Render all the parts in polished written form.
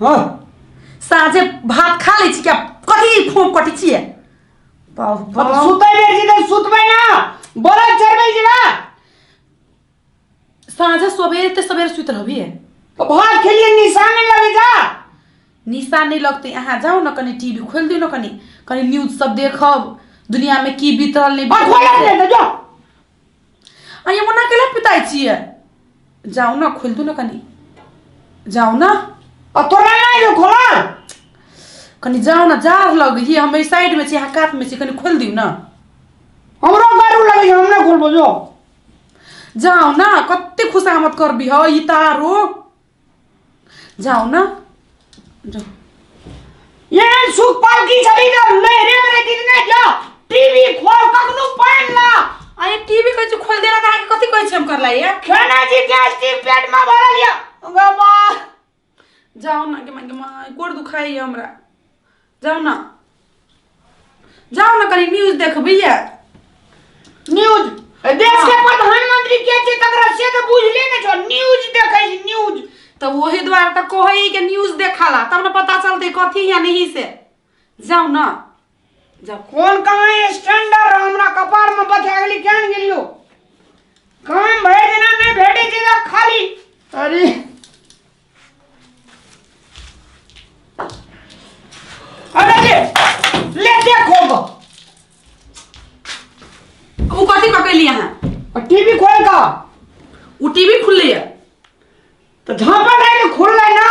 हाँ। साँझे भात खा लै छी क्या कथी फोम कटै छियै बाप अब सुतै बेर छी तऽ सुतबै ना बरद चरबै छी ना। साँझे सबेरे ते सबेरे सुति रहबियै। तऽ भात खेलियै निशान नहि लगै जा। निशा नहि लगतै। अहाँ जाउ ने कनि टीवी खोलि दियौ ने, कनि कनि न्यूज सब देखब, दुनियामे की बीत रहल नहि बीत खोलत रहल। नहि तऽ जो। अहाँ ओना केला पिताइ छियै? जाउ ने खोलि दू ने कनि, जाउ ने। आ तोरा नहि जो खोलल। कनि जाउ ने, जाड़ लगै हम एहि साइडमे छी, अहाँ कातमे छी, कनि खोलि दियौ ने। हमरो गरू लगै छै, हम नहि खोलबो, जो। जाउ ने, कते खुशामद करबी ह ई तारो, जाउ ने, जाउ। एहन सुख पालकी छली तऽ लहरे में रहती नहि। जा टीवी खोल, कखनो पानि ला। अरे टीवी कहै छी खोलि देला तऽ अहाँके कथी कहै छी हम करला ये? खाना जी गैस्ट्रिक पेट में भरल या गे बा। जाउ ने गे माय, गे माय, गोड़ दुखाइए हमरा। जाउ ने, जाउ ने, कनि न्यूज देखबै ये। न्यूज? देश के प्रधानमंत्री के छै तकरा से तऽ बुझले ने छौ, न्यूज देखै छी न्यूज। तऽ ओही दुआरे तऽ कहै के न्यूज देखला तब ने पता चलतै कथी या नहीं से। जाउ ने, जाउ। कोन कहाँ स्टैंडर्ड हमरा कपार में बथा गेली। केहन गेलियो काम भरि दिना नहि भेटै छै तऽ खाली। अरे अरे ले ले देखो गो। ओ कथी पकड़ली अहाँ? टीवी खोल का। ओ टीवी खुलले ये। तऽ झाँपल रहै तऽ खुललै ना।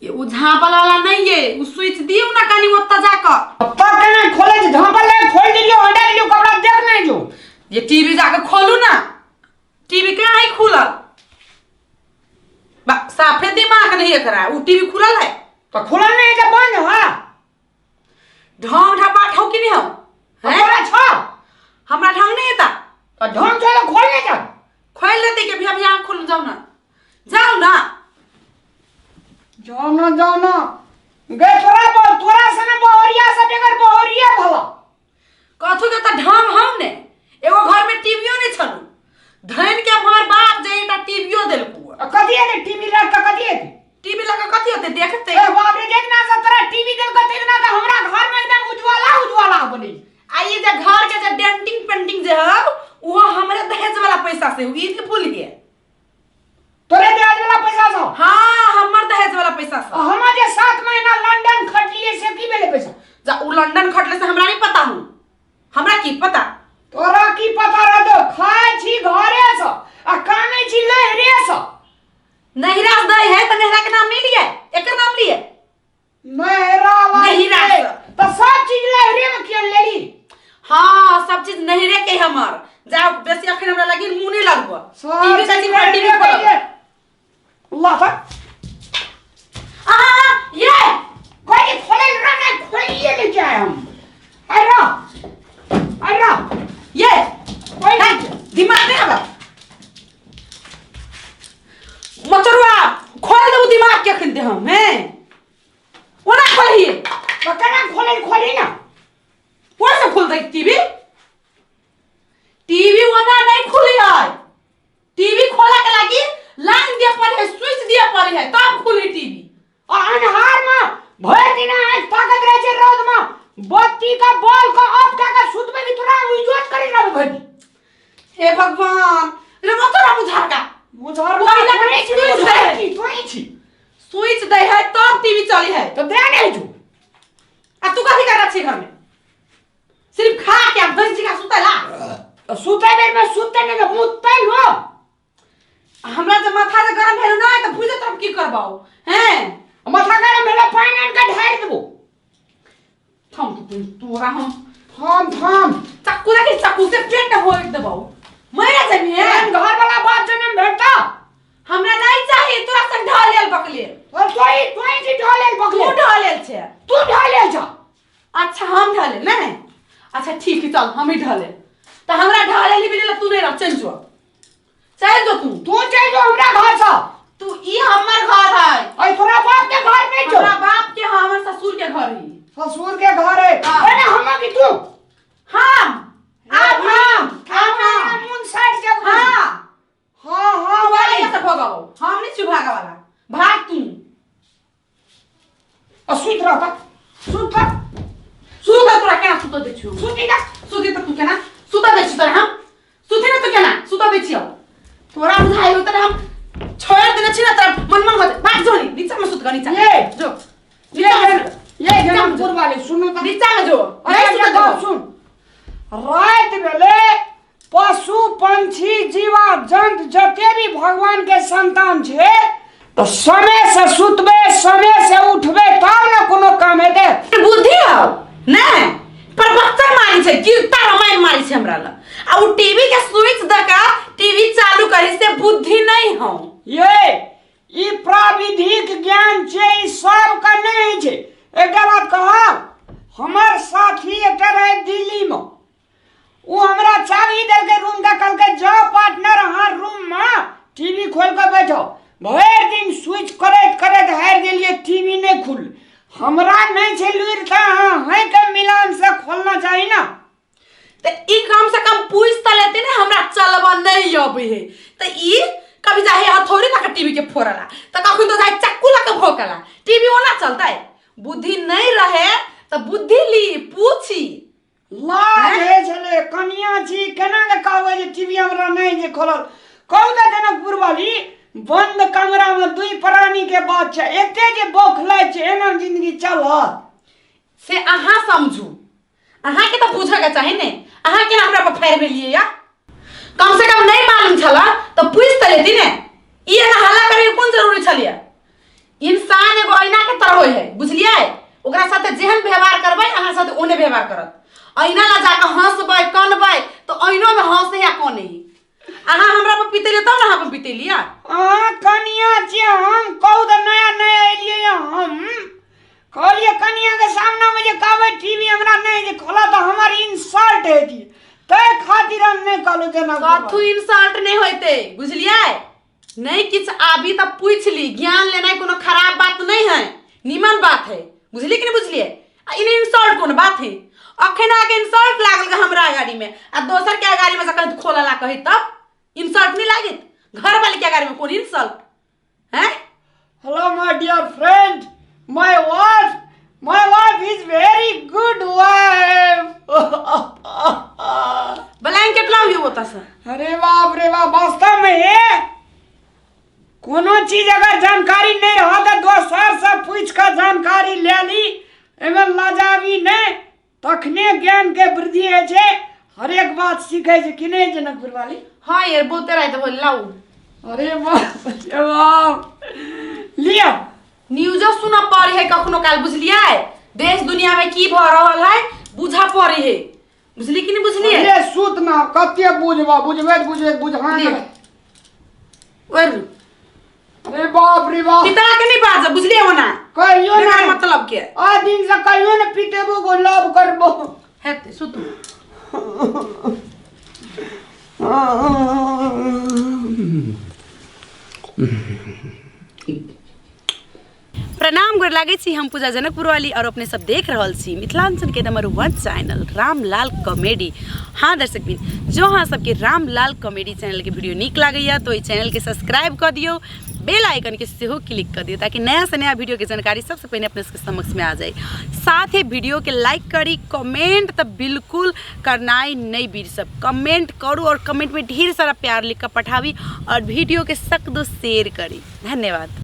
ये ओ झाँपल वाला नहीं ये, ओ स्विच दियौ ना कनि ओतऽ जाकऽ। तब केना खोलै छै? झाँपल रहै खोल देलियौ, हटा देलियौ कपड़ा, देख नहि जो। ये टीवी जाके खोलू ना, टीवी कहाँ है खुलल? बा साफे दिमाग नहीं एकरा। उ टीवी खुलल है। तऽ खुलल नहीं है तऽ बंद है। ढंग ढपा ठौ कि नहीं हौ हैं? तोरा छौ। हमरा ढंग नहीं एता। तऽ ढंग छौ तऽ खोल नहि जा। खोल देते के भी अभी अहाँ खोलू। जाओ ना, जाओ ना। जाओ ना, जाओ ना गे। तोरा बोल तोरा सने बहरिया से बेगर बहरिया भला। कथू के तऽ ढंग हम ने एगो घर में टीवीओ नहीं छलू, धन के हमर बाप जे एकटा टीवीओ देलकू। आ कथी हेतै टीवी लग के? कथी हेतै? टीवी लगा कथी होते? देखते। ए बाप रे, जितना से तोरा टीवी देलको तितना तऽ हमरा घर में एकदम उज्ज्वला उज्ज्वला बनी। आ ई जे घर के जे डेंटिंग पेंटिंग जे हौ, उहो हमरे दहेज वाला पैसा से हौ, ई नहीं भूलिए। तोरे दहेज वाला पैसा से? हाँ, हमर दहेज वाला पैसा से। आ हम जे 7 महीना लंदन खटलिए से की भेलै पैसा? जा उ लंदन खटले से हमरा नहीं पता हूँ, हमरा की पता? तोरा की पता रहतो? खाय छी घरे से आ कानै छी लहरे से। नहिरा से दै है तऽ नहिरा के नाम नहीं लिए, एकर नाम लिए। नहिरा वाली। नहिरा से। तऽ सब चीज लहरे में किया लेली? हाँ, सब चीज नहिरे के हमर। जाओ, बेसी अखन हमरा लगी मुंह नहीं लगबो। सब टीवी से चीज चिपा टीवी लहरे खोलब। के लाथा। आहा ये। कोई खोले रहा नहीं, खोलिए ले जाए हम। अरे अरे। ये कोई है, दिमाग नहीं आवा मचरुआ, खोल देबू दिमाग के अखन दे हम हैं ओना खोलही। तो केना खोले? खोली ना। कोन से खोल दे टीवी? टीवी ओना नहीं खुली है। टीवी खोला के लागी लाइन दिया पड़े है, स्विच दिया पड़े है, तब खुली टीवी। आ अन्हार में भरि दिन आँखि ताकत रहे छै रौद में, बत्ती का बॉल का ऑफ कऽ के सुतबै कि तोरा इजोत करी रहबै भरि दिन? हे भगवान रे, मत बुझार का। मुझर। ओहि लए तोही छी। स्विच मुझर दे। की तोही छी। स्विच दे है तब टीवी चली है। तो दे नहीं छू। आ तू कथी कर रहा छी घर में? सिर्फ खा के आ भैंस जी का सुतला। तो सुतै बेर में सुतते नहीं तऽ मुतै लो। हमरा जे माथा जे गरम भेल ना तऽ बुझे तब की करबाओ हैं? माथा गरम भेलै पानि आनि कऽ ढारि देबो। थम तू, तोरा हम थम थम। चक्कू देखी, चक्कू से पेट होय देबौ, मरे जेबही हैं। एहन घर वाला बाप जनम भेटता। हमरा नहीं चाही तोरा संग ढलेल बकलेल। और तोही तोही छी ढलेल तू बकलेल। ढलेल छे। तू ढलेल छ। अच्छा, हम ढलेल नहीं? अच्छा ठीक है, चल हम ही ढलेल तऽ हमरा ढलेल ही मिलेला। तू नहीं रह, चल जो, चल जो तू। तू चल जो हमरा घर से। तू ई हमर घर है। अरे तोरा बाप के घर नहीं छौ। हमरा बाप के हाँ, हमर ससुर के घर है। ससुर के घर है। हाँ। अरे हम की तू? हम आप हम आप हम। मुन साइड के। हाँ। हाँ हाँ। तू वाली वाला से भगाओ, हम नहीं छी भागा वाला, भाग तू। आ सुति रहता सुत सुत तोरा केना सुत दै छियौ सुति जा सुति तऽ तू केना सुत दै छी तोरा हम सुति ने तू केना सुत दै छियौ तोरा बुझाइ हो तोरा हम छोड़ देने छी ना तोरा मन मन हो जाए भाग जो नी नीचा में सुत ग नीचा ये। जो ये ये जनकपुर वाले सुनू तऽ नीचा में जो अरे नहीं सुत गप देबौ। सुन राति भेलै पशु पंछी जीवा जंतु जते भी भगवान के संतान छै तऽ समय से सुतबै समय से उठबै तब ने कोनो काम हेतै बुद्धि हौ ने पर बच्चा मारी छै गिरता रामायण मारी छै हमरा लग आ उ टीवी के स्विच द के टीवी चालू करी से बुद्धि नहीं हौ ये ई प्राविधिक ज्ञान छै ई सबके नहि छै एकटा बात कहब हमर साथी एकटा रहै दिल्लीमे ओ हमरा चाबी देलकै रूम के कहलकै जाओ पार्टनर अहाँ रूम में टीवी खोल के बैठो भरि दिन स्विच करैत करैत हारि गेलियै टीवी नहि खुल हमरा नहि छै लुरि तऽ अहाँ हाँके मिलान से खोलना चाही ना तऽ ई कम से कम पूछ तऽ लेते ने हमरा चलबऽ नहीं अबै है तऽ ई कभी जाहे हथौड़ी लऽ के टीवी के फोड़ला तऽ कखन तो जाहे चक्कू लऽ के भोकला टीवी ओना चलतै बुद्धि नहीं रहे तऽ बुद्धि ली पूछी लाज होइ छलै कनिया छी केना के कहबै जे टीवी हमरा नहि जे खोलल कहू तऽ जनकपुर वाली बंद कमरा में दुई प्राणी के बात छै एते जे बौखलाइ छै एना जिंदगी चलत से अहाँ समझू अहाँके तऽ बुझऽ के चाही ने अहाँ केना हमरा पर फायर भेलियै या कम से कम नहीं मालूम छला तऽ पूछि तऽ लेती ने ई एना हल्ला करे के कोन जरूरी छलियै इंसान एगो ऐना के तरह होय है बुझलियै ओकरा साथे जेहन व्यवहार करबै अहाँ साथे ओने व्यवहार करत ऐना ला जाके हंसबै कनबै तऽ ऐनो में हंसे या कने ही अहाँ हमरा पर पितेलियै तब ने अहाँ पर पितेलियै अहाँ कनिया छियै हम कहू तऽ नया नया एलियै हम कहलियै कनिया के सामना में जे कहबै टीवी हमरा नहि जे खोला तऽ हमर इंसल्ट हेती ताहि खातिर हम नहि कहलहुँ जेना कथू इंसल्ट नहि होइते बुझलियै नहीं किछु आबी तऽ पूछि ली ज्ञान लेनाइ कोनो खराब बात नहीं है नीमन बात है बुझली कि नहीं बुझलियै आ इन इंसल्ट कोन बात है अखन आके इंसल्ट लागल गे हमरा गाड़ी में आ दोसर के गाड़ी में से कहीं खोला ला कही तब इंसल्ट नहीं लागित घर वाले के गाड़ी में कोन इंसल्ट हैं Hello, my dear friend. My wife, my wife is very good wife. Blanket लाओ ये होता से अरे बाप रे बाप वास्तव में ये कोनो चीज अगर जानकारी नहीं रहा तो दोसर से पूछ कर जानकारी ले ली एमे लजाबी नहीं तखने ज्ञान के वृद्धि होइ छै हरेक बात सीखै छै कि नहि जनकपुर वाली हाँ यार बहुते रात बोल लाओ अरे बाप रे बाप लिअ न्यूजो सुनऽ पड़े है कखनो काल बुझलियै देश दुनिया में की भऽ रहल है बुझऽ पड़े है बुझली कि नहीं बुझलियै अरे सुत ना कते बुझबा बुझबैत बुझबैत बुझा लिअ। ओए अरे बाप रे बाप पिता के नहीं बाजब बुझलियै ओना कहियो बेकार ना मतलब के आ दिन से कहियो ना पिटेबो गो लव करबो हेतै सुतू प्रणाम गोर लागै छी हम पूजा जनकपुर वाली और अपने सब देख रहल छी मिथिलांचल के नंबर 1 चैनल रामलाल कॉमेडी। हाँ दर्शक बिन, जो अहाँ सबके रामलाल कॉमेडी चैनल के वीडियो नीक लागैया तो एहि चैनल के सब्सक्राइब कऽ दियौ, बेल आइकन के सेहो क्लिक कऽ दियौ ताकि नया से नया वीडियो के जानकारी सबसे पहिने अपने सबके समक्ष में आ जाए। साथ ही वीडियो के लाइक करी, कमेंट तऽ बिल्कुल करनाइ नहि बीर सब, कमेंट करू और कमेंट में ढेर सारा प्यार लिख कऽ पठाबी और वीडियो के सक दो शेयर करी। धन्यवाद।